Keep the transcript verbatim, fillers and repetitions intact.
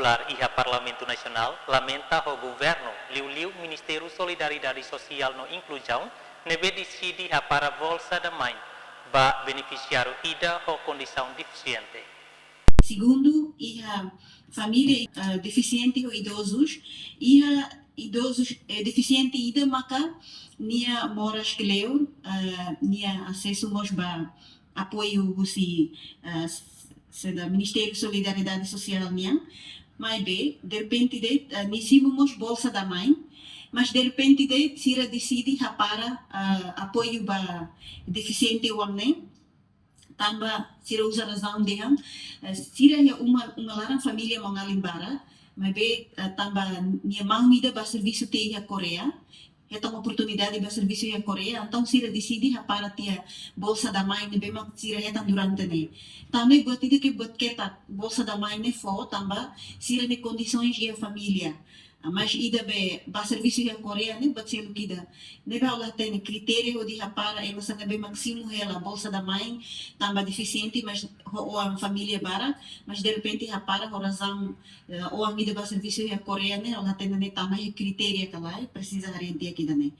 Iha Parlamentu Nasionál lamenta ho governu, liuliu Ministériu Solidariedade Sosiál no Inkluzaun, ne'ebé deside hapara Bolsa da Mãe ba benefisiáriu ida ho kondisaun defisiente. Segundu, iha família, ah, defisiente ho idozus, iha idozus, eh, defisiente ida maka nia moras kleur, ah, nia asesu mós ba apoiu husi, ah, s-, saida, Ministériu Solidariedade Sosiál nian. Maibé, derrepente de'it, ah, nia simu mós Bolsa da Mãe, mas derrepente de'it sira deside hapara, ah, apoiu ba defisiente oan ne'e, tanba sira uza razaun dehan, eh, sira iha uma, uma laran, família maun-alin barak, maibé, eh, tanba nia maun ida bá servisu tiha iha Koreia, hetan oportunidade bá servisu iha Koreia, entaun sira deside hapara tiha Bolsa da Mãe ne'ebé mak sira hetan durante ne'e. Tanba buat ida ke buat ketak, Bolsa da Mãe ne'e fó, tanba sira-nia kondisoens iha família. Ah, mas ida be bá servisu iha Koreia ne'e buat seluk ida. Ne'ebé ha'u la hatene kritéria hodi hapara ema sira ne'ebé mak simu hela Bolsa da Mãe, tanba defisiente, mas ho oan família barak, mas derrepente hapara ho razaun, eh, oan ida bá servisu iha Koreia ne'e, ha'u la hatene ne'e tama iha kritéria ka lae, presiza haree di'ak ida-ne'e.